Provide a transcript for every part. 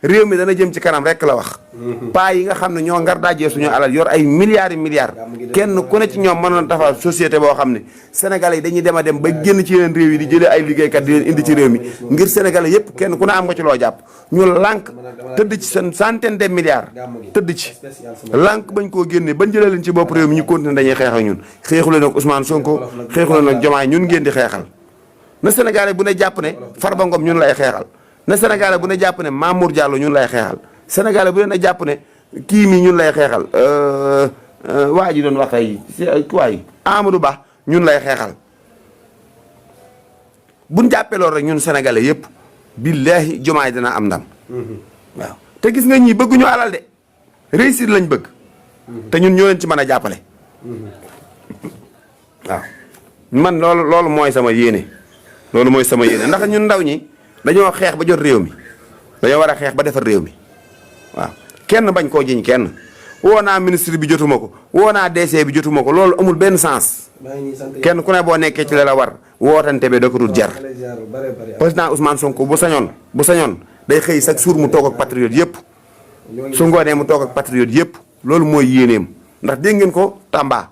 réew mi dana jëm ci kanam rek la wax. paa yi nga xam ne ñoo ngar daajee suñu alal yor ay milliards kenn ku ne ci ñoom mënoon taxawal société boo xam ne sénégalais yi dañuy dem a dem ba génn ci yeneen réew yi di jëlee ay liggéeykat di leen indi ci réew mi ngir sénégalais yëpp kenn ku ne am nga ci loo jàpp ñu lànk tëdd ci seen centaine de milliards tëdd ci lànk bañ koo génne bañ jëlee leen ci bopp réew mi ñu continuer dañuy xeex ak ñun xeexu leen ak Ousmane Sonko xeexu leen ak Diomaye ñun ngeen di xeexal na sénégalais bu ne jàpp ne Farba Ngom ñun lay xeexal na sénégalais bu ne jàpp ne Mamour Diallo ñun lay xeexal sénégalais bu ne jàpp ne kii mi ñun lay xeexal waa ji doon wax tey waay Amadou Ba ñun lay xeexal buñ jàppee loolu rek ñun sénégalais yëpp billaahi Diomaye dina am ndam waaw te gis nga ñii bëgguñu alal de réussir lañ bëgg te ñun ñoo leen ci mën a jàppale waaw man loolu mooy sama yéene loolu mooy sama yéene ndax ñun ndaw ñi dañoo xeex ba jot réew mi dañoo war a xeex ba defar réew mi waaw kenn bañ koo jiñ kenn woo naa ministre bi jotuma ko woo naa DC bi jotuma ko loolu amul benn sens kenn ku ne boo nekkee ci la war wootante bi da ko dul jar président Ousmane Sonko bu sañoon day xëy chaque jour mu toog ak patriote yëpp su ngoonee mu toog ak patriote yëpp loolu mooy yéeneem ndax dégg ngeen ko Tamba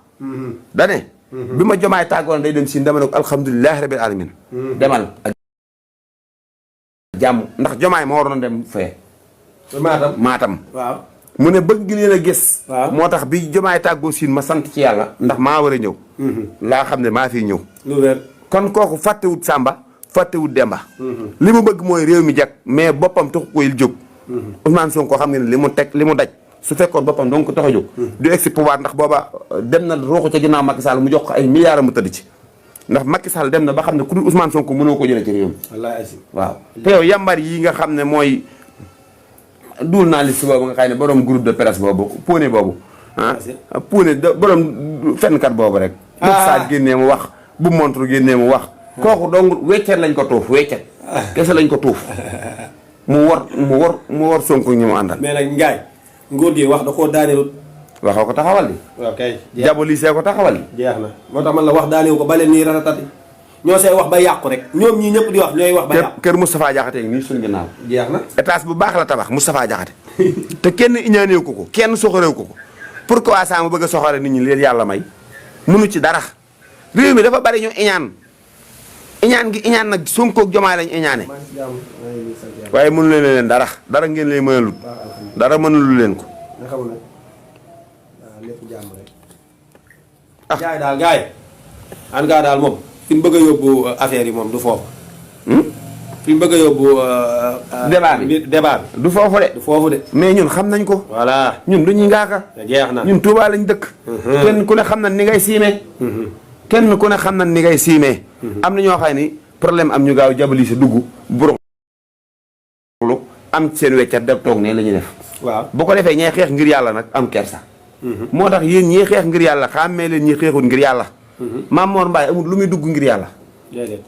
dane bi ma Diomaye tàggoon day dem Siin dama ne ko alhamdulilahi rabil alamin demal ak jàmm ndax Diomaye moo waroon dem fee Matam waaw mu ne bëgg gi leen a gis moo tax bi Diomaye tàggoo Siin ma sant ci yàlla ndax maa war a ñëw laa xam ne maa fiy ñëw kon kooku fàttewut Samba fàttewut Demba li mu bëgg mooy réew mi jag mais boppam taxu ko il jóg Ousmane Sonko xam nga ne li mu teg li mu daj su fekkoon boppam donc ko tax a jóg du egsi pouvoir ndax booba dem na ruuxu ca ginnaaw Macky Sall mu jox ko ay milliards mu tëdd ci ndax Macky Sall dem na ba xam ne ku dul Ousmane Sonko mënoo ko jëlee ci réew mi waaw te yow yambar yi nga xam ne mooy duul naa liste boobu nga xam ne borom groupe de presse boobu Pouné boobu Pouné borom fenkat boobu rek bu saaj génnee mu wax bu montre génnee mu wax kooku donc weccet lañ ko tuuf weccet kese lañ ko tuuf mu war Sonko ñi mu àndal mais nag Ndiaye nguur gi wax da koo daaneelu waxoo ko taxawal di ok jabo lii see ko taxawal di jeex na moo tax man la wax daaneelu ko ba leen nii ratatati ñoo see wax ba yàqu rek ñoom ñii ñëpp di wax ñooy wax ba yàqu kër Moustapha Diakhaté nii suñu ginnaaw jeex na étage bu baax la tabax Moustapha Diakhaté te kenn iñaaneew ko kenn soxoreew ko pourquoi ça mu bëgg a soxore nit ñi leen yàlla may mënu ci dara réew mi dafa bari ñu iñaan gi iñaan nag Sonko ak Diomaye lañ iñaane waaye mënu leen dara ngeen lay mënalut dara mënulu leen ko gaay daal gaay an gaa daal moom fi mu bëgg a yóbbu affaire yi moom du foofu fi mu bëgg a yóbbu débat bi du foofu de du foofu de mais ñun xam nañ ko voilà ñun du ñuy ngaaka jeex na ñun Touba lañ dëkk kenn ku ne xam na ni ngay siimee kenn ku ne xam na ni ngay siimee am na ñoo xam ni problème am ñu gaaw jabali sa dugg buru am seen weccat def toog ne la ñuy def waaw bu ko defee ñee xeex ngir yàlla nag am kersa moo tax yéen ñii xeex ngir yàlla xàmmee leen ñi xeexul ngir yàlla Mame Mor Mbaye amul lu muy dugg ngir yàlla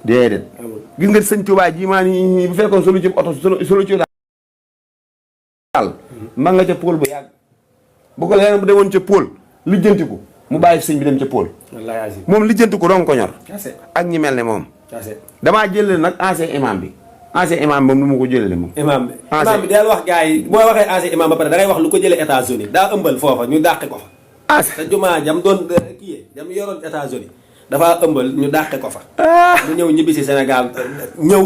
déedéet gis nga sëñ Tuubaa ji maa ni bu fekkoon solu ci oto solu ci daal ma nga ca pôle bu yàgg bu ko leneen bu demoon ca pôle lijjanti ko mu bàyyi sëñ bi dem ca pôle moom lijjanti ko doon ko ñor ak ñi mel ne moom damaa jëlee nag ancien imam bi moom nu mu ko jëlee moom imam bi del wax gars yi boo waxee ancien imam ba pare da ngay wax lu ko jëlee États-Unis daa ëmbal foofa ñu dàqe ko fa te jumaa jam doon kii jam yoroon États-Unis dafa ëmbal ñu dàqe ko fa mu ñëw ñibbi si Sénégal ñëw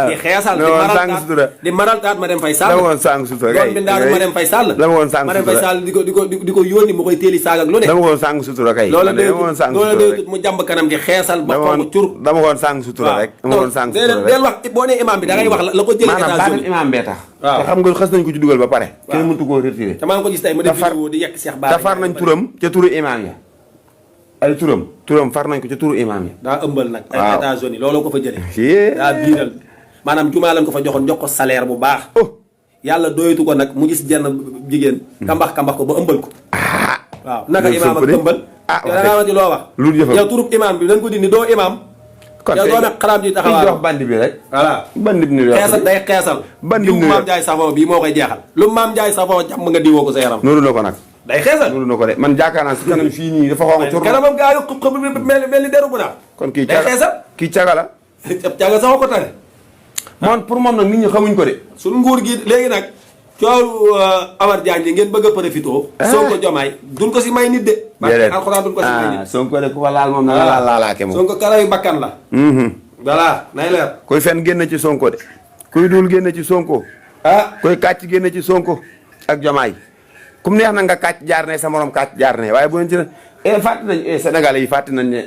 di xeesal di maraltaat ma dem fay sàll dama woon sàng sutura kay doon bi ndaaru ma dem fay sàll dama woon sàng ma dem fay sàll di ko yónni mu koy téeli saag ak lu ne dama woon sàng sutura kay loola déetut mu jàmb kanam di xeesal ba xonk cur dama woon sàng sutura rek dama woon sàng sutura rek del wax boo nee imam bi da ngay wax la ko jëlee États-Unis imam bee tax waaw te xam nga xas nañ ko ci dugal ba pare kenn mëntu koo retiré te maa ngi ko gis tey ma def vidéo di yekk Cheikh Bara far nañ turam ca turu imam ya ay turam far nañ ko ca turu imam ya daa ëmbal nag ay États-Unis looloo ko fa jëlee daa biiral maanaam jumaa lañ ko fa joxoon jox ko salaire bu baax yàlla doyatu ko nag mu gis jenn jigéen kambax ko ba ëmbal ko waaw naka imam ak ëmbal da ngaa ma ci loo wax yow turub imam bi dañ ko dindi doo imam yow doo nag xaraam ji taxawaa wax bandi bi rek voilà bandi bi ni xeesal day xeesal bandi bi Maam Njaay Savon bii moo koy jeexal lu Maam Njaay Savon jàmm nga diwoo ko sa yaram noonu la ko nag day xeesal noonu la ko de man jaakaar naa si kanam fii nii dafa xonq tur kanamam gaa yu xëb mel ni deru bu naa kon kii day xeesal kii caga la caga sax ko tane moom pour moom nag nit ñi xamuñ ko de suñ nguur gi léegi nag coow Amar Diagne li ngeen bëgg a profité. Sonko Diomaye duñ ko si may nit de. déedéet alxuraan duñ ko si may nit. Sonko de ku ko laal moom na nga laalaake moom. Sonko karaw yu bakkan la. voilà nay leer. kuy fen génn ci Sonko de. kuy dul génn ci Sonko. kuy kàcc génn ci Sonko ak Diomaye. kum neex na nga kàcc jaar ne sa morom kàcc jaar ne waaye bu leen ci ne fàtte nañ Sénégalais yi fàtte nañ ne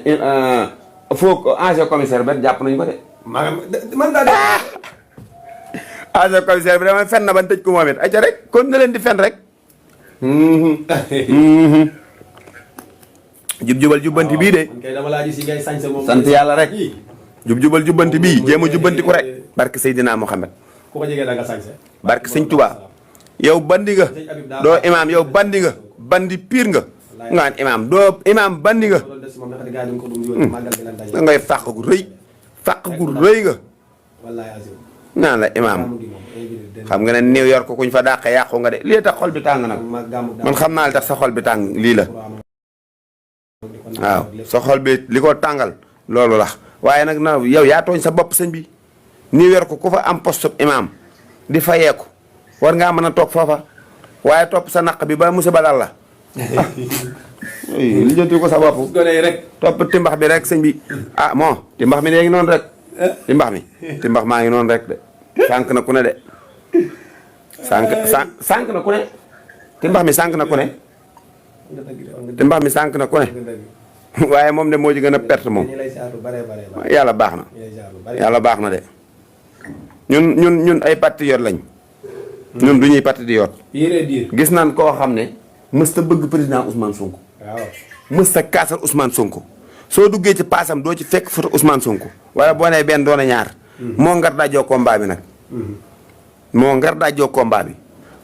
foo ancien commissaire bet jàpp nañ ko de. man daa ancien commissaire bi dama fen na ban tëj ko moom it ayca rek kon na leen di fen rek. jub-jubal jubbanti bii de. dama laa gis ngay sañse moom. sant yàlla rek. jub-jubal jubbanti bii jéem a jubbanti ko rek. barke Seydina Mohamed. ku ko jegee da nga sañse. barke Sëñ Touba. yow bandi nga. doo imaam yow bandi nga. bandi pire nga. nga naan imaam doo imaam bandi nga. da ngay fàq gu rëy. fàq gu rëy nga. naan la imaam. xam nga ne New York kuñ fa dàqee yàqu nga de lii tax xol bi tàng nag. man xam naa li tax sa xol bi tàng lii la. waaw sa xol bi li ko tàngal loolu la waaye nag na yow yaa tooñ sa bopp sëñ bi. New York ku fa am poste imaam di fayeeku war ngaa mën a toog foofa waaye topp sa naq bi ba musiba dal la. li jënti ko sa bopp. topp timbax bi rek sëñ bi. bon timbax mi léegi noonu rek. timbax maa ngi noonu rek de. sànq na ku ne de. sànq na ku ne. timbax mi sànq na ku ne. timbax mi sànq na ku ne. waaye moom de moo ci gën a perte moom. yàlla baax na. yàlla baax na de. ñun ay patriote lañ. ñun du ñuy patriote. gis naan koo xam ne. mësta bëgg président Ousmane Sonko. waaw mësta kaasal Ousmane Sonko. soo duggee ci paasam doo ci fekk photo Ousmane Sonko. wala boo nee benn doona ñaar. moo ngar daajoo combat bi nag. moo ngar daajoo combat bi.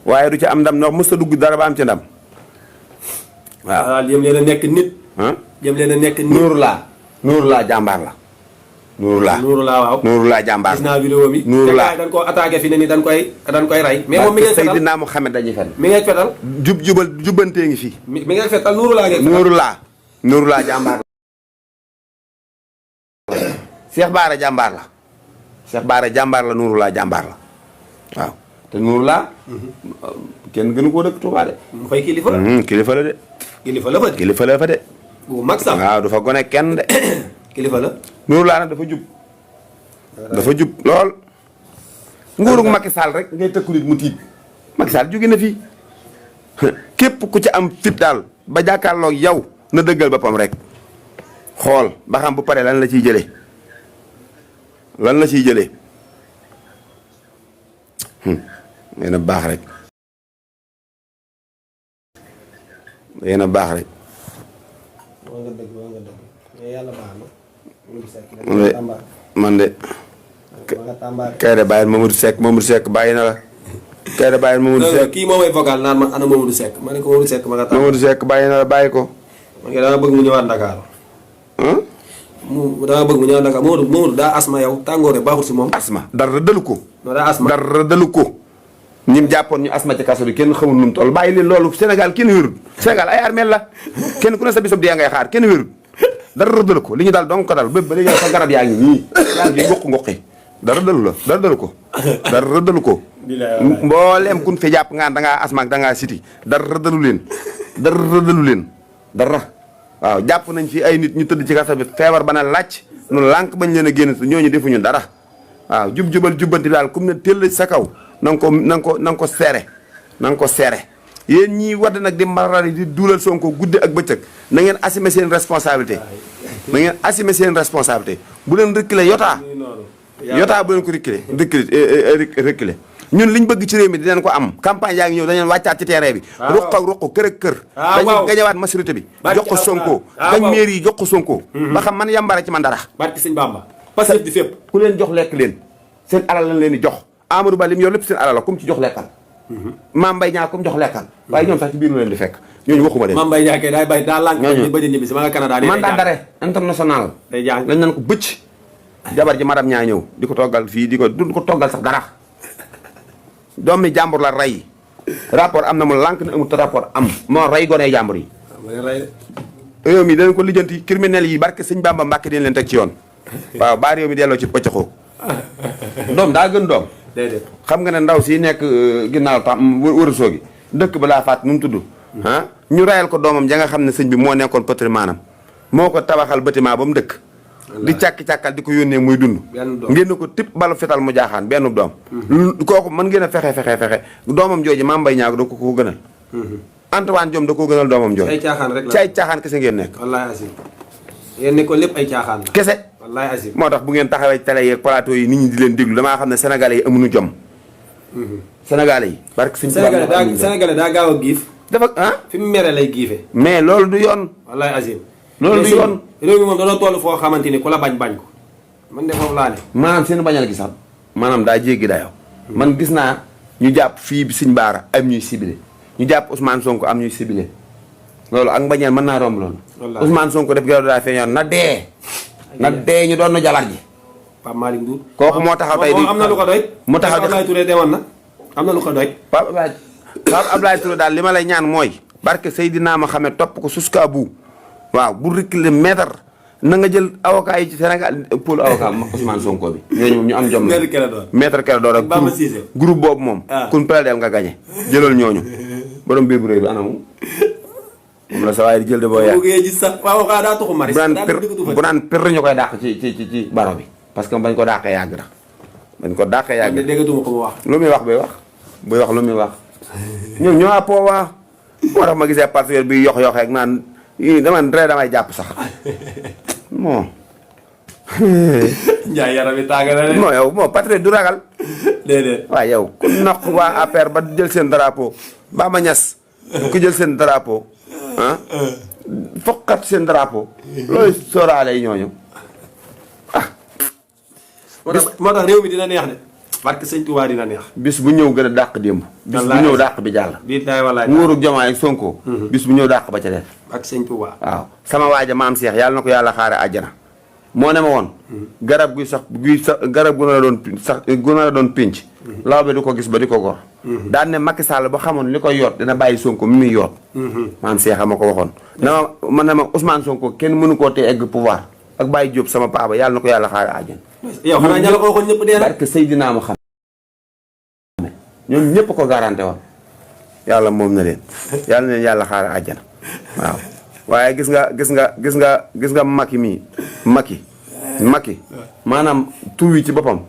waaye du ci am ndam ndax mësta dugg dara ba am ci ndam. waaw jëm leen a nekk nit. jëm leen a nekk nit. Nuuru laa jàmbaar la. Nuuru laa waaw. Nuuru laa jàmbaar la gis naa vidéo bi. Nuuru laa dañ koo attaqué fi ne ni dañ koy rey. mais moom mi ngeen fetal Seydina Muhammad dañuy fen. mi ngeen fetal. jubbantee ngi fii. mi ngeen fetal Nuuru laa ngeen fetal. Nuuru laa jàmbaar la. Cheikh Baara jàmbaar la. Cheikh Baara jàmbaar la Nuuru laa jàmbaar la waaw te Nuuru laa. kenn gënu koo dëkk Touba de. mu fay kilifa. kilifa la de. kilifa la fa de. bu mag sax waaw du fa gone kenn de. kilifa la. Nuuru laa nag dafa jub. dafa jub lool. nguurug Macky Sall rek ngay tëkku nit mu tiit. Macky Sall jóge na fii. képp ku ci am fit daal ba jàkkaarloog yow na dëggal boppam rek. xool ba xam bu paree lan la ciy jëlee. lan la ciy jëlee. yéen a baax rek. yéen a baax rek. man de. kay de bàyyil Mamadou Seck bàyyi na la. kay de bàyyil Mamadou Seck kii moo may vocal naan ma ana Mamadou Seck ma ne ko Mamadou Seck ma nga. Mamadou Seck bàyyi na la bàyyi ko. man dama bëgg mu ñëwaat Dakar. dama bëgg mu ñëwaat Dakar Mamadou daa asma yow tàngoor baaxul si moom. asma dara dalu ko. non daa asma dara dalu ko. ñim jàppoon ñu asma ci kaso bi kenn xamul nu mu toll bàyyi leen loolu Sénégal kenn wérul. Sénégal ay armeel la kenn ku ne sa bisab di yaa ngay xaar kenn wérul. dara dalu ko li ñu daal dong ko dal ba léegi sa garab yaa ngi nii yaa ngi ngoqi dara dalu la dara dalu ko. dara dalu ko. mbooleem kun fi jàpp ngaan da ngaa asma ak da ngaa siti dara dalu leen. dara dalu leen dara. waaw jàpp nañ fi ay nit ñu tëdd ci kaso bi feebar ba na làcc nu lànk bañ leen a génn ñooñu defuñu dara. waaw jubal jubbanti daal comme ne tëll sa kaw na nga ko seere na nga ko seere yéen ñii wadd nag di marari di duulal Sonko gudde ak bëccëg na ngeen assumer seen responsabilité na ngeen assumer seen responsabilité bu leen reculer yotaa bu leen ko reculer ñun liñ bëgg ci réew mi dinañ ko am campagne yaa ngi ñëw dañu wàccaat ci terrain bi ruq ak ruq kër ak kër dañu gañewaat majorité bi jox ko Sonko gañ mairie yi jox ko Sonko ba xam man yambara ci man dara barki sëñ Bamba parce que di fépp ku leen jox lekk leen seen alal lañ leen di jox Amadou Ba lim yor lépp seen alal la comme ci jox lekkal Mame Mbaye Niang comme jox lekkal waaye ñoom sax ci biir lu leen di fekk ñooñu waxuma leen Mame Mbaye Niang kay daay bay daa lànk ni ba ñibbi si ma nga Canada mandat d'arrêt international day jàng lañ nan ko bëcc jabar ji madame ñaa ñëw di ko toggal fii du ko toggal sax dara doomi jàmbur la rey rapport am na mu lànk na amut rapport am moo rey gone jàmbur yi réew mi danañ ko lijjanti criminel yi barke sëñ Bamba Mbàkke dinañ leen teg ci yoon waaw baa réew mi delloo ci pëccëxoo doom daa gën doom déedéet. xam nga ne ndaw si nekk ginnaaw tam wërësoo gi dëkk ba laa fàtt nu mu tudd ah ñu rayal ko doomam ja nga xam ne sëñ bi moo nekkoon patrimoine am moo ko tabaxal bâtiment ba mu dëkk di càkki-càkkal di ko yónnee muy dund ngeen ne ko tip balu fetal mu jaaxaan benn doom kooku mën ngeen a fexe doomam jooju Mame Mbaye Niang da ko gënal Antoine Diome da koo gënal doomam jooju ay caaxaan rek la ci ay caaxaan kese ngeen nekk wallaahi asim yéen ne ko lépp ay caaxaan la kese wallaahi asim moo tax bu ngeen taxawee télé yeeg plateau yi nit ñi di leen déglu damaa xam ne sénégalais yi amuñu jom sénégalais yi parce que sénégalais daa gaaw a giif dafa ah fi mu mere lay giife mais loolu du yoon wallaahi asim loolu du yoon réew mi moom danoo toll foo xamante ni ku la bañ ko man de foofu laa ne maanaam seen bañal gi sax maanaam daa jéggi dayoo man gis naa ñu jàpp fii bi Sëñ Baara am ñuy ciblé ñu jàpp Ousmane Sonko am ñuy ciblé loolu ak mbañeel mën naa romb loolu Ousmane Sonko def gelo daa feeñoon na dee ñu doon na jalar ji Pape Malick Ndour kooku moo taxaw tey di am na lu ko doy mu taxaw di Abdoulaye Touré demoon na am na lu ko doy Pape Abdoulaye Touré daal li ma lay ñaan mooy barke Seydina Mohamed topp ko jusqu'à bout waaw bu reculer mètre na nga jël avocat yi ci Sénégal pôle avocat Ousmane Sonko bi ñooñu moom ñu am jom la maître Kéledor ak groupe boobu moom kun plaidel nga gagné jëlal ñooñu borom biir bu réy bi anamu moom la sa waaye di jël de boo yaa bu naan pir ñu koy dàq ci baro bi parce que bañ ko dàqee yàgg na bañ ko dàqee yàgg na déggatuma ko mu wax lu muy wax buy wax lu muy wax ñoom ñoo àppoo waa moo tax ma gisee partenaire bi yox ak naan damay jàpp sax bon. Ndiaye yaram yi tàng na de. non yow bon patriote du ragal. déedéet. waaw yow ku naq waa APR ba jël seen drapeau ba ma ñas ku jël seen drapeau ah fokkat seen drapeau looy sóoraale yi ñooñu ah. moo tax réew mi dina neex de. parce que sëñ Touba dina neex. bis bu ñëw gën a dàq démb. bis bu ñëw dàq bi jàll. bii tay walaay nguuru Diomaye ak Sonko. bis bu ñëw dàq ba ca def. ak sëñ Touba. waaw sama waaja maam Cheikh yàlla na ko yàlla xaare àjjana. moo ne ma woon. garab guy sax garab gu na la doon pinc. law bi du ko gis ba di ko gor. daan ne Macky Sall ba xamoon li koy yoot dina bàyyi Sonko mi muy yoot. maam Cheikh ma ko waxoon. man ne ma Ousmane Sonko kenn mënu koo tee egg pouvoir ak Baye Diop sama paaba yàlla na ko yàlla xaare àjjana. yow xanaa ña la ko waxoon ñëpp dee na. barke Seydina Muhammad ñoom ñëpp ko garanté woon yàlla moom na leen yàlla na leen yàlla xaare àjjana waaw waaye gis nga Macky mii Macky maanaam tur wi ci boppam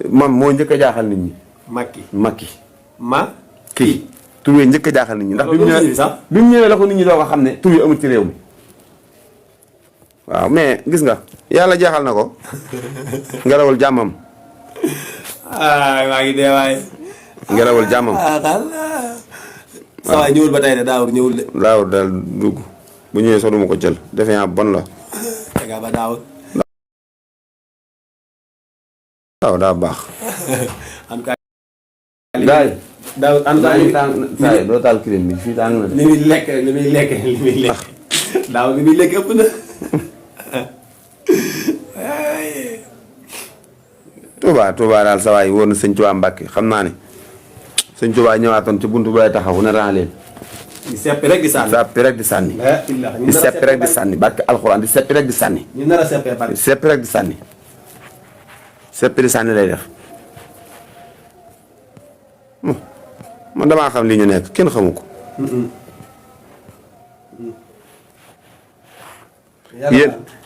man moo njëkk a jaaxal nit ñi. Macky kii tur wi njëkk a jaaxal nit ñi ndax bi mu ñëwee la ko nit ñi doo ko xam ne tur wi amul ci réew mi waaw mais gis nga yàlla jeexal na ko ngelawal jàmmam maa ngi dee waaye ngelawal jàmmam sa waay ñëwul ba tey de daawur ñëwul de daawur daal dugg bu ñëwee sax duma ko jël defe naa bon la nga ba daawur waaw daa baax en tout cas gaay daawur en tout cas saa doo taal crème bi fii tàng na li muy lekk daaw li muy lekk ëpp na Touba daal sa waay wóor na sëñ Touba Mbàkke xam naa ne sëñ Touba ñëwaatoon ci buntu bay taxaw ne ran leen di seppi rek di sànni di seppi rek di sànni barke alxuraan di seppi rek di sànni ñu nar a seppee bari seppi rek di sànni seppi di sànni lay def man damaa xam li ñu nekk kenn xamu ko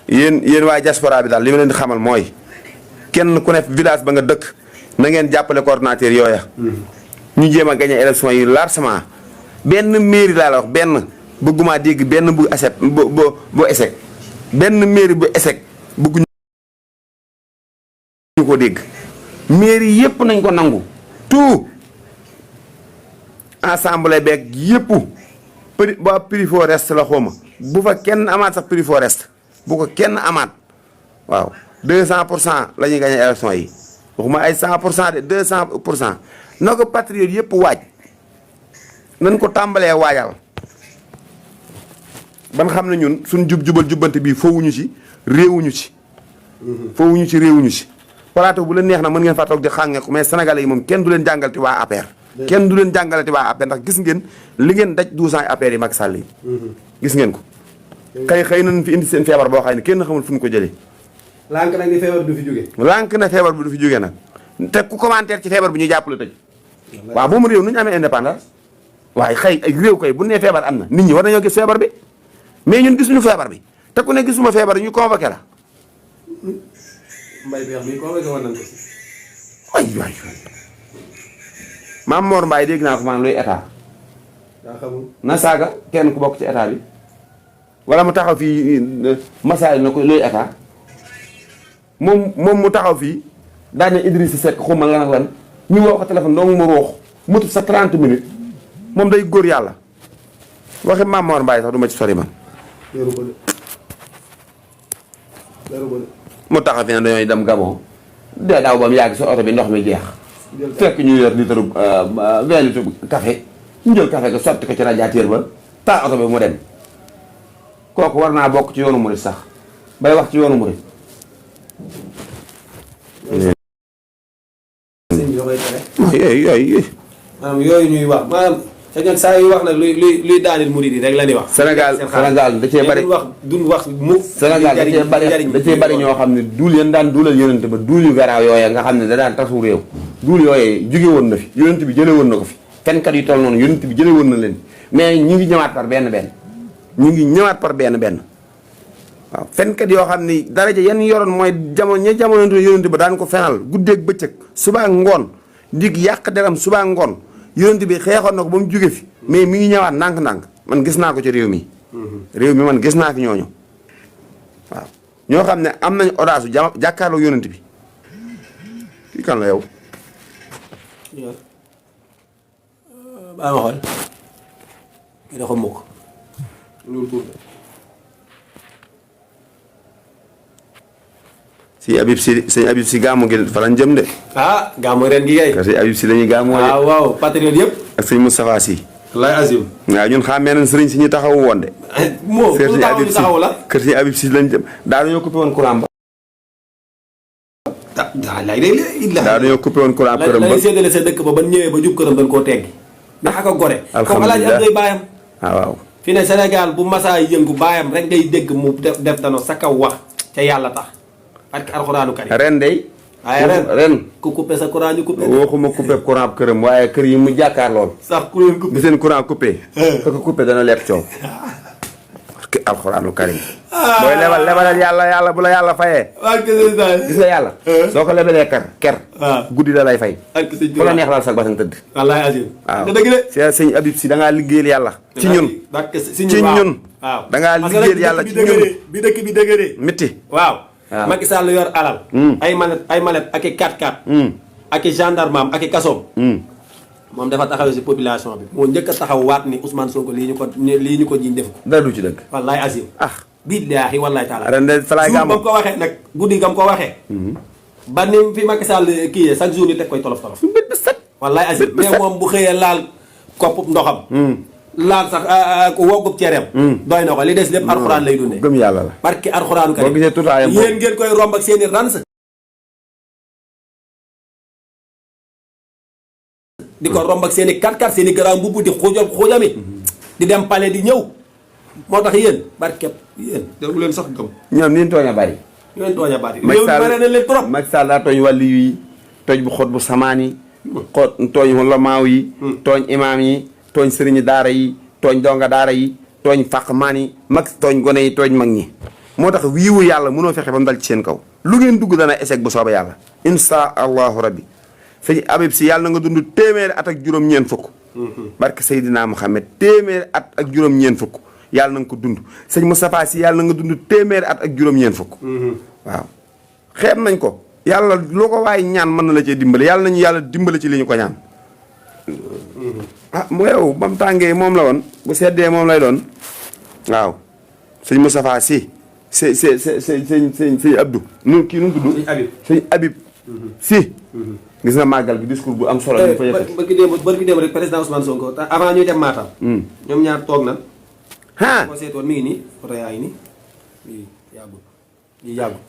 yéen waa diaspora bi daal li ma leen di xamal mooy kenn ku ne village ba nga dëkk na ngeen jàppale coordinateur yooya ñu jéem a gagné élection yi largement benn mairie laa la wax benn bëgguma dégg benn bu échec bu échec benn mairie bu échec bëgguñu ko dégg mairie yépp nañ ko nangu tout assemblée beeg yépp ba prix foo reste la xawma bu fa kenn amaat sax prix foo reste bu ko kenn amaat waaw 200% la ñuy gagné élection yi waxuma ay 100% de 200% na ko patriote yëpp waaj nañ ko tàmbalee waajal ban xam ne ñun suñ jubbante bii foowuñu ci réewuñu ci réewuñu ci plateau bu leen neex na mën ngeen fa toog di xànge ko mais sénégalais yi moom kenn du leen jàngalati waa APR kenn du leen jàngalati waa APR ndax gis ngeen li ngeen daj 12 ans APR yi Macky Sall yi gis ngeen ko xëy nañ fi indi seen feebar boo xam ne kenn xamul fu ñu ko jëlee lànk nag ni feebar du fi jóge lànk na feebar bi du fi jóge nag te ku commentaire ci feebar bi ñu jàpp la tëj. waaw moom réew nu ñu amee indépendance waaye xëy ay réew koy bu nee feebar am na nit ñi war nañoo gis feebar bi mais ñun gisuñu feebar bi te ku ne gisuma feebar ñu convoqué la. Mbaye Beex mi convoqué woon nañ ko si. waay Maam Mor Mbaye dégg naa ko maanaam luy état. daa xamul na saaga kenn ku bokk ci état bi wala mu taxaw fii masaay na ko luy état moom mu taxaw fii daañu Idrissa Seck xuma lan ak lan ñu woo ko téléphone doo mu ruux mutut sa 30 minutes moom day góor yàlla waxi Maam Mor Mbaye sax du ma ci sori man. mu taxaw fi ne dañooy dem Gabon de daaw ba mu yàgg sa oto bi ndox mi jeex fekk ñu yor litre 20 litre café ñu jël café ga sotti ko ci radiateur ba taal oto bi mu dem kooku war naa bokk ci yoonu murit sax bay wax ci yoonu murit. sëñ bi da koy tere. yooyu maanaam yooyu ñuy wax maanaam te ñoom saa yu wax nag luy daanil murit yi rek la ñuy wax. Sénégal da cee bari duñ wax mu. Sénégal da cee bari ñoo xam ne duul yéen daan duulal yonent ba duul yu garaaw yooya nga xam ne da daan tasu réew duul yooyee jóge woon na fi yonent bi jële woon na ko fi fenkat yu toll noonu yonent bi jële woon na leen mais ñu ngi ñëwaat par benn benn waaw fenkat yoo xam ni daraja yenn yoroon mooy jamono yonent ba daan ko fenal guddeeg bëccëg suba ak ngoon ndig yàq deram suba ak ngoon yonent bi xeexoon na ko ba mu jóge fi mais mi ngi ñëwaat ndànk-ndànk man gis naa ko ci réew mi man gis naa fi ñooñu waaw ñoo xam ne am nañ audace jàkkaarloo yonent bi kii kan la yow baa ma xool kii dafa mukk loolu tuur si Habib si gàmmu gi fa lañ jëm de. gàmmu ren gi kay. parce que Habib si lañuy gàmmoo de. waaw patriote yëpp. ak sëñ Moustapha Sy. wallaay azim. waaw ñun xàmmee nañ sëriñ si ñu taxawu woon de. moo ku taxawu la kër si Habib si lañ jëm daa dañoo coupé woon courant ba. daa dañoo coupé woon courant këram ba. la séddale sa dëkk ba ba ñëwee ba jub këram dañ koo teggi. ndax ak a gore. alhamdulilah comme Alaaji Abdoulaye baayam. waaw. fi ne Sénégal bu masaa yëngu baayam rek ngay dégg mu def dano sa kaw wax ca yàlla tax ak alxuraanu karim ren de. waaye ren ku coupé sa courant ñu coupé. waxuma coupé courant këram waaye kër yi mu jàkkaar lool. sax ku leen coupé bi seen courant coupé. fa ko coupé dana lekk coow. parce que alxuraanu karim. booy lebalal yàlla bu la yàlla fayee. gis nga yàlla. soo ko lebalee ker. guddi da lay fay. fu la neex laal sax ba tëdd. wallaay azim. waaw dëgg de. sëñ Habib si da ngaa liggéeyal yàlla. ci ñun waaw da ngaa liggéeyal yàlla ci ñun. bi dëkk bi dëgëree. métti. waaw. Macky Sall yor alal. ay malet ak i 4x4. ak i gendarme am ak i kasoom. moom dafa taxawee si population bi. moo njëkk a taxaw waat ni Ousmane Sonko lii ñu ko jiñ def ko. dara du ci dëgg. wallaay azim. billaahi wallaay taala. ren de fa laay gàmm ba mu ko waxee nag guddi ga mu ko waxee. ba ni fi Macky Sall kii yee chaque jour ñu teg koy tolof tolof. wallaay azim mais moom bu xëyee laal kopp ndoxam. laal sax woggub cereem. doy na ko li des lépp alxuraan lay dundee. gëm yàlla la. barke alxuraanu karim boo gisee tutaayam yéen ngeen koy romb ak seeni rans. di ko romb ak seeni 4x4 seeni grand mbubb di xujami di dem palais di ñëw. moo tax yéen barke yéen déglu leen sax gëm. ñoom ni ñu tooñ a bari. ñooñu tooñ a bari. réew mi bare na leen trop. Macky Sall daa tooñ wàllu yi tooñ bu xot bu samaan yi. tooñ ulamaaw yi. tooñ imaam yi. tooñ sëriñi daara yi tooñ donga daara yi tooñ fàqmaan yi mag tooñ gone yi tooñ mag ñi moo tax wiiwu yàlla mënoo fexe ba mu dal ci seen kaw lu ngeen dugg dana échec bu soobee yàlla insha allahu rabbi sëñ Habib si yàlla na nga dund téeméeri at ak juróom-ñeent fukk barke Seydina Muhammad téeméeri at ak juróom-ñeent fukk yàlla na nga ko dund sëñ Moustapha si yàlla na nga dund téeméeri at ak juróom-ñeent fukk waaw xeeb nañ ko yàlla loo ko waaye ñaan mën na la cee dimbale yàlla nañu yàlla dimbale ci li ñu ko ñaan mu yow ba mu tàngee moom la woon bu seddee moom lay doon waaw sëñ Moustapha si sëñ Abdou nu kii nu mu tudd sëñ Habib si gis nga màggal bi discours bu am solo ñu fa yëkkati bërki démb rek président Ousmane Sonko avant ñuy dem Matam ñoom ñaar toog na ko seetoon mi ngi nii photo yaa ngi nii yàggut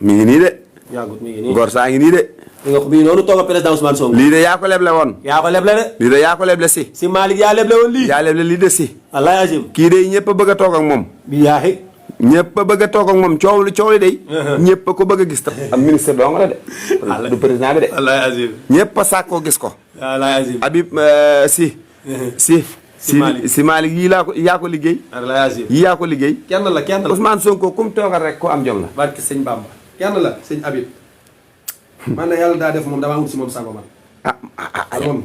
mi ngi nii de yàggut mi ngi nii góor saa ngi nii de nga ko bii noonu toog ak président Ousmane Sonko. lii de yaa ko leble woon. yaa ko leble de. lii de yaa ko leble si. si Malick yaa leble woon lii. yaa leble lii de si. wallaay azim. kii de ñëpp a bëgg a toog ak moom. billaahi. ñëpp a bëgg a toog ak moom coow li day. ñëpp a ko bëgg a gis tam. am ministre dong la de. du président bi de. wallaay azim. ñëpp a sàkkoo gis ko. wallaay azim. Habib si Malick yii yaa ko liggéey. wallaay azim. yii yaa ko liggéey. kenn la Ousmane Sonko kum toogal rek ko am jom la. barke sëñ Bamba kenn la sëñ Habib. man la yàlla daa def moom damaa wut si moom sago man.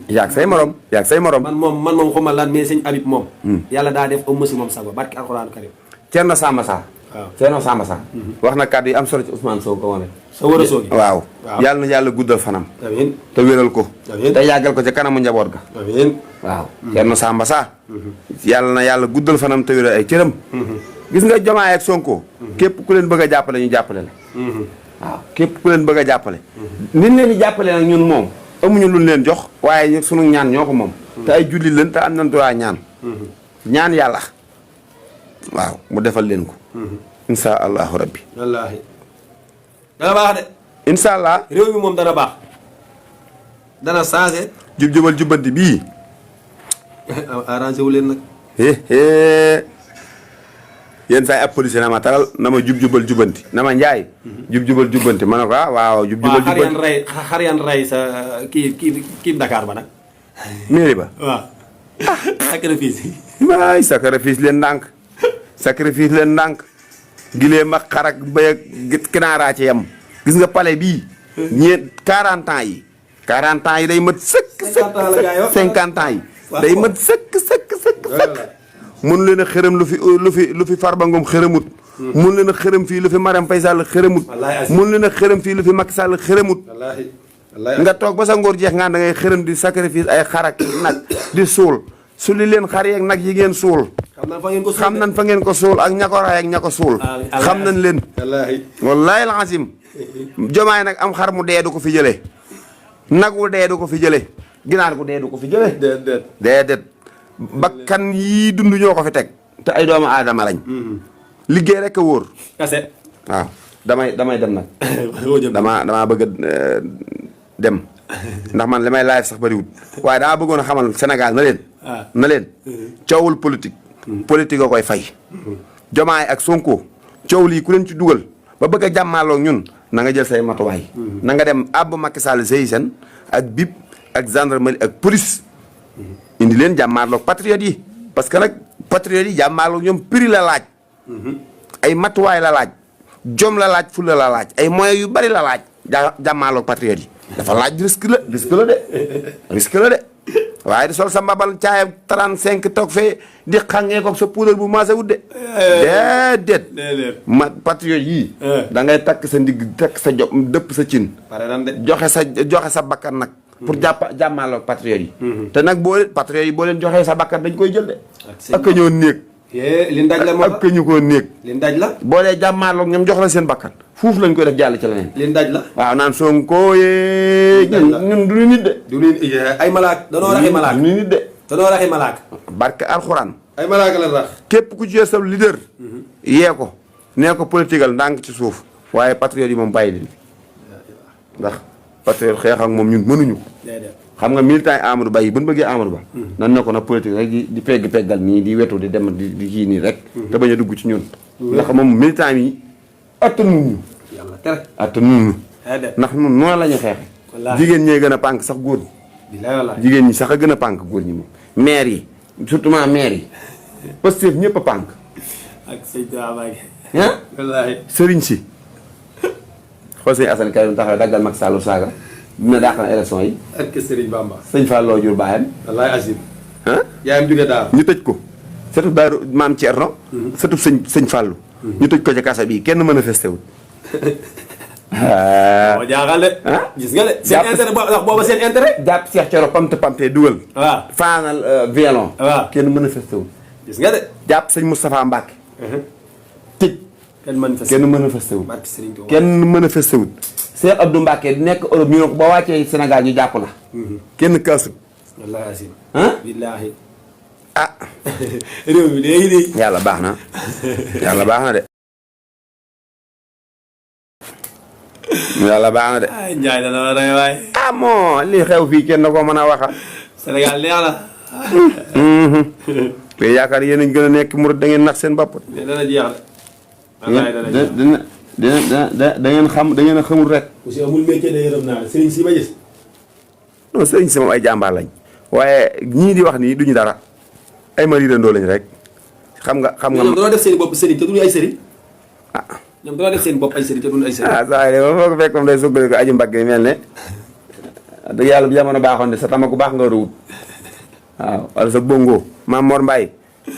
yaag say morom. man moom xuma lan mais sëñ Habib moom. yàlla daa def ëmm si moom sago barke alxuraanu karim. Thierno Samba Sarr. waaw Thierno Samba Sarr. wax na kàddu yi am solo ci Ousmane Sonko wane. sa war a soogi. waaw yàlla na yàlla guddal fanam. amiin te wéral ko. amiin te yàggal ko ca kanamu njaboot ga. amiin waaw Thierno Samba Sarr. yàlla na yàlla guddal fanam te wéral ay cëram. gis nga Diomaye ak Sonko. képp ku leen bëgg a jàppale ñu jàppale la. waaw képp ku leen bëgg a jàppale. niñ leen di jàppale nag ñun moom amuñu luñ leen jox. waaye sunu ñaan ñoo ko moom. te ay julli leen te am nañ droit ñaan. ñaan yàlla. waaw mu defal leen ko. insha allahu rabbi. wallaahi. dana baax de. insha allah. réew mi moom dana baax. dana changé. jub-jubal jubbanti bii. arrangé wu leen nag. yenn saa yi ab policier na ma taral na ma jub-jubal jubbanti na ma njaay. jub-jubal jubbanti ma ne ko waaw jub-jubal jubbanti. xar yan rey sa kii Dakar ba nag. mairie ba. waaw. sacrifice yi. waay sacrifice leen ndànk. sacrifice leen ndànk. gileem ak xar ak bëy ak kinaaraa ci yem. gis nga palais bii. 40 ans yi. 40 ans yi day mat sëkk. 50 ans yi. day mat sëkk. mun leen a xërëm lu fi Farba Ngom xërëmut. mun leen a xërëm fii lu fi Marème Faye Sall xërëmut. mun leen a xërëm fii lu fi Macky Sall xërëmut. nga toog ba sa ngóor jeex nga da ngay xërëm di sacrifice ay xar ak nag di suul su li leen xar yeeg nag yi ngeen suul. xam nañ fa ngeen ko suul ak ña ko raay ak ña ko suul. xam nañ leen. wallaahi alazim. Jomaay nag am xar mu dee du ko fi jëlee. nag wu dee du ko fi jëlee. ginaar gu dee du ko fi jëlee. déedéet. bakkan yii dund ñoo ko fi teg. te ay doomu aadama lañ. liggéey rek a wóor. kase. waaw damay dem nag. damaa bëgg dem. ndax man li may live sax bariwul. waaye damaa bëggoon a xamal Sénégal na leen. coowul politique. politique a koy fay. Jomaay ak Sonko. coow lii ku leen ci dugal. ba bëgg a jàmmaaloo ñun. na nga jël say matuwaay. na nga dem àbb Macky Sall GIGN ak BIP ak gendarmerie ak police. indi leen jàmmaarloog patriotes yi. parce que nag patriotes yi jàmmaarloog ñoom prix la laaj. ay matuwaay la laaj. jom la laaj fulla la laaj. ay moyens yu bari la laaj. jàmmaarloog patriotes yi. dafa laaj risque la de. waaye di sol sa mbabal caayam 35 toog fee di xàngee ko sa puudar bu maase wut de. déedéet. patriotes yii. da ngay takk sa ndigg takk sa dëpp sa cin. joxe sa bakkan nag. pour jàmmaaloog patriotes yi. te nag patriotes yi boo leen joxee sa bakkan dañ koy jël de. ak ñoo néeg. li ndaj la moo tax ak ñu koo néeg. li ndaj la. boo dee jàmmaaloog ñoom jox la seen bakkan. fuuf lañ koy def jàll ci leneen. li ndaj la. waaw naan Sonko yee. ñun du ñu nit de. du ñu ay malaak danoo raxi malaak. du ñu nit de. danoo raxi malaak. barke alxuraan. ay malaak la rax. képp ku ci sa leader. yee ko nee ko politigal ndànk ci suuf. waaye patriotes yi moom bàyyi leen. ndax patriote xeex ak moom ñun mënuñu. xam nga militant yi Amadou Ba yi bu ñu bëggee Amadou Ba. nan ne ko nag politique rek di peggal nii di wetu di dem di kii nii rek. te bañ a dugg ci ñun. ndax moom militant yi attanuñu. yàlla tere attanuñu. ndax ñun noonu la ñu xeexe. jigéen ñee gën a pànk sax góor ñi. jigéen ñi sax a gën a pànk góor ñi moom. maire yi surtout maire yi. Pastef ñëpp a pànk. ak sëñ Dramé. wallaahi sëriñ si. xool sëñ Assane Karim taxaw daggal Macky Sall saaga. dina dàq na élection yi. ak Serigne Bamba. sëñ Fallou jur baayam. wallaahi Azim. yaayam jóge daal. ñu tëj ko. surtout Daaru maam Thierno. surtout sëñ Fallou. ñu tëj ko ci kasa bii kenn manifesté wul. moo jaaxal de. gis nga de. seen intérêt ndax booba seen intérêt. jàpp Cheikh Thioro pamte dugal. waaw faanal violon. waaw kenn manifesté wul. gis nga de. jàpp sëñ Moustapha Mbacke. tëj. kenn manifesté wul. kenn manifesté wul. Cheikh Abdou Mbacke di nekk Europe ñu ne ko ba wàccee Sénégal ñu jàpp la. kenn kaasut. wallaahi Azim. billaahi. réew mi léegi yàlla baax na de. yàlla baax na de. Ndiaye dana la rey waaye. moo lii xew fii kenn ko mën a waxa. Sénégal neex na. te yaakaar yéen a gën a nekk murid da ngeen nax seen bopp. mais dana jeex de. da ngeen xam da ngeen a xamul rek. ku si amul métier de yërëm naa la sëriñ si ma gis. non sëriñ si moom ay jàmbaar lañ waaye ñii di wax nii duñu dara ay mariirandoo lañ rek xam nga. ñoom dañoo def seen bopp sëriñ te duñu ay sëriñ. ñoom dañoo def seen bopp ay sëriñ te duñu ay sëriñ. saa yi de foo ko fekk moom day sugale ko aju mbagg yi mel ne dëgg yàlla bu jamono baaxoon de sa tama ku baax nga war a wut waaw wala sa bongo maam Mor Mbaye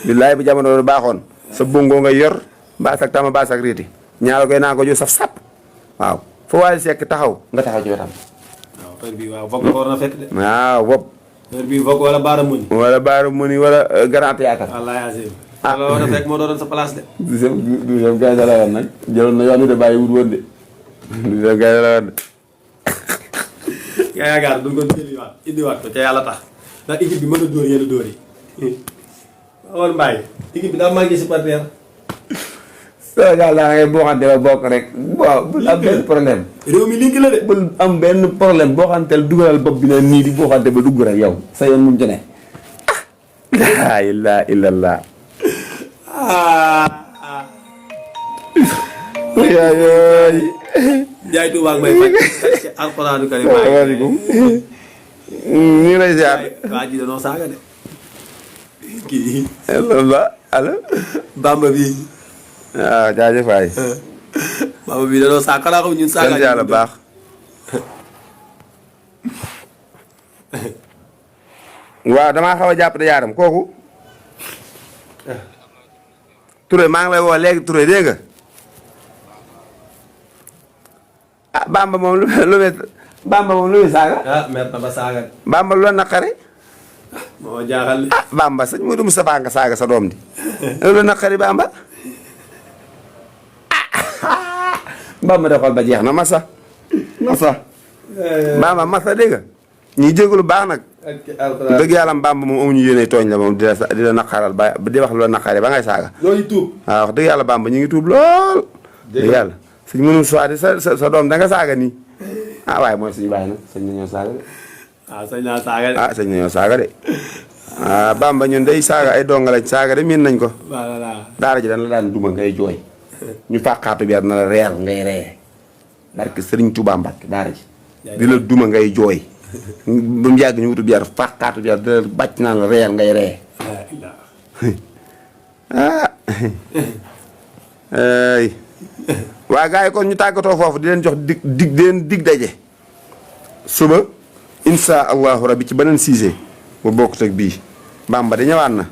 billaay bu jamono baaxoon sa bongo nga yor baas ak tama baas ak riiti ñaara koy naa ko ju saf sap waaw foo waaye sekk taxaw nga taxaw ci wetam. waaw heure bii waaw foog nga war na fekk de. waaw bopp. heure bii foog wala baara muni. wala baara muni wala grand théâtre. wallaahi azim. loolu war na fekk moo doon sa place de. du gaay da la woon nag jëloon na yoon wi de bàyyi wut woon de du gaay da la woon de. yaa yaakaar duñ ko indiwaat ko ca yàlla tax ndax équipe bi mën a dóor yenn dóor yi. waaw Mbaye équipe bi daa manqué supporter. Sénégal daa ngay boo xamante ne bokk rek waaw bul am benn problème. réew mi link la de. bul am benn problème boo xamante ne dugalal bopp bi ne nii di boo xamante ba dugg rek yow sa yoon mu ci ne. laa ilaaha illallaah. yaay. Ndiaye Touba ak may faj ci alxuraanu karim. waaleykum. ñu ngi lay ziar. waa ji danoo saaga de. kii. loolu la allo. Bamba bi. waaw jaajëf waay. Bamba bi danoo saaga xanaa xam ñun saaga. sant yàlla baax. waaw damaa xaw a jàpp de yaaram kooku. Touré maa ngi lay woo léegi Touré dégg nga. ah Bamba moom lu muy saaga. ah mer na ba saaga. Bamba lu la naqari. moo jaaxal. ah Bamba sëñ Modou Moustapha nga saaga sa doom di. lu la naqari Bamba. Bamba de xool ba jeex na masa. Bamba masa dégg nga. ñuy jégalu baax nag. dëgg yàlla Bamba moom amuñu yéene tooñ la moom di la naqaral ba di wax lu la naqari ba ngay saaga. loolu tuub. waaw wax dëgg yàlla Bamba ñu ngi tuub lool. dëgg yàlla suñ mënul soiti sa doom da nga saaga nii. ah waaye mooy suñu bàyyi nag sañ nañoo saaga de. sañ naa saaga de. sañ nañoo saaga de. Bamba ñun day saaga ay donga lañ saaga de miin nañ ko. voilà. daara ji dana la daan duma ngay jooy. ñu fàqaatu bi na la reer ngay ree. barke Sëriñ Tuubaa Mbàkke daara ji. di la duma ngay jooy. ba mu yàgg ñu wutu biar fàqaatu biar di la bàcc naa la reer ngay ree. waa gars yi kon ñu tàggatoo foofu di leen jox dig daje suba insha allahu rabbi ci beneen sujet bu bokkut ak bii Bamba di ñëwaat na.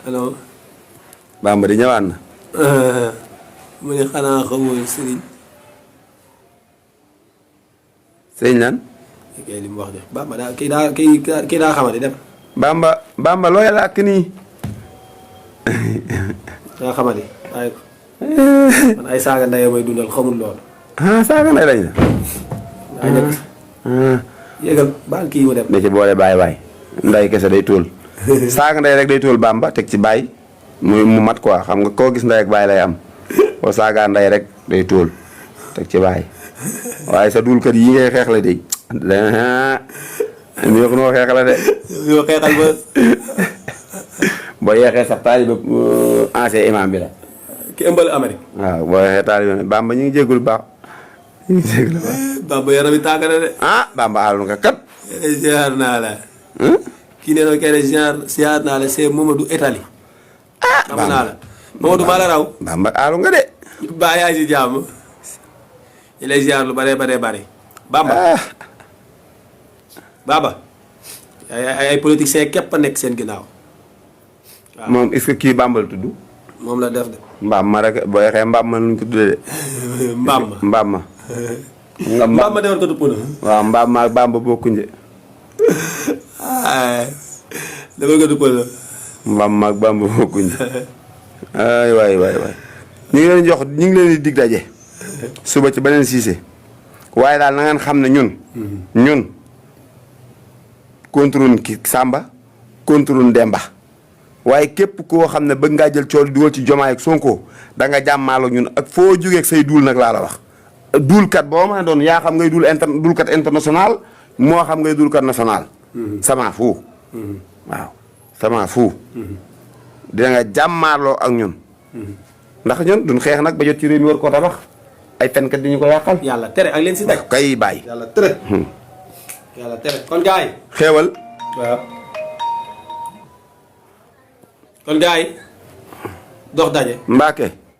allo. Bamba di ñëwaat na. mu ne xanaa xamoo sëriñ. sëriñ lan. kay li mu wax de Bamba daa kii daa xamante dem. Bamba looy làkk nii. daa xamante waaye man ay saaga ndey may dundal xamul loolu. Saaga ndey lañ la. daa nekk. yéegal baal kii mu dem. da ci boole bàyyi waay nday kese day tóol. saaga ndey rek day tóol Bamba teg ci bàyyi mu mat quoi xam nga koo gis ndey ak bàyyi lay am boo saagaa ndey rek day tóol teg ci bàyyi waaye sa dul kër yi ngay xeexle de ñoo ko noo xeexle de. yoo xeexal ba. boo yeexee sax taalibe ancien imam bi la. ki ëmbal Amérique. waaw boo yeexee taalibe Bamba ñu ngi jégalu baax. ñu ngi jégalu baax. Bamba yaram yi tàng na de. Bamba aalu nga kat. ziar naa la. kii nee na kenn ziar naa la c'est Mamadou Etali. xam naa la Mamadou maa la raw. Bamba aalu nga de. baa yaa si jàmm. ñu lay ziar lu bare. Bamba. Baba. ay politiciens képp a nekk seen ginnaaw. waaw moom est-ce que kii Bamba la tudd. moom la def de. mbaam ma rek boo yeexee mbaam ma luñ ko tuddee de. mbaam ma. mbaam ma defar ko du pënë. waaw mbaam ma ak Bamba bokkuñ de. defar ko du pënë. mbaam ma ak Bamba bokkuñ de. ay waay ñu ngi leen ñu ngi leen di dig daje. suba ci beneen siise. waaye daal na ngeen xam ne ñun contrôle ki Samba contrôle Demba waaye képp koo xam ne bëgg ngaa jël cool dugal ci Jomaay ak Sonko da nga jàmmaalo ñun ak foo jógee ak say duul nag laa la wax. duulkat boo ma doon yaa xam ngay duulkat international moo xam ngay duulkat national. sama fu. waaw sama fu. dina nga jàmmaarloo ak ñun. ndax ñun duñ xeex nag ba jot ci réew mi war koo tabax ay fenkat di ñu ko yàqal. yàlla tere ak leen si daj. kay bàyyi. yàlla tere. yàlla tere kon gars yi. xeewal. waaw. kon gars yi dox daje. Mbacke.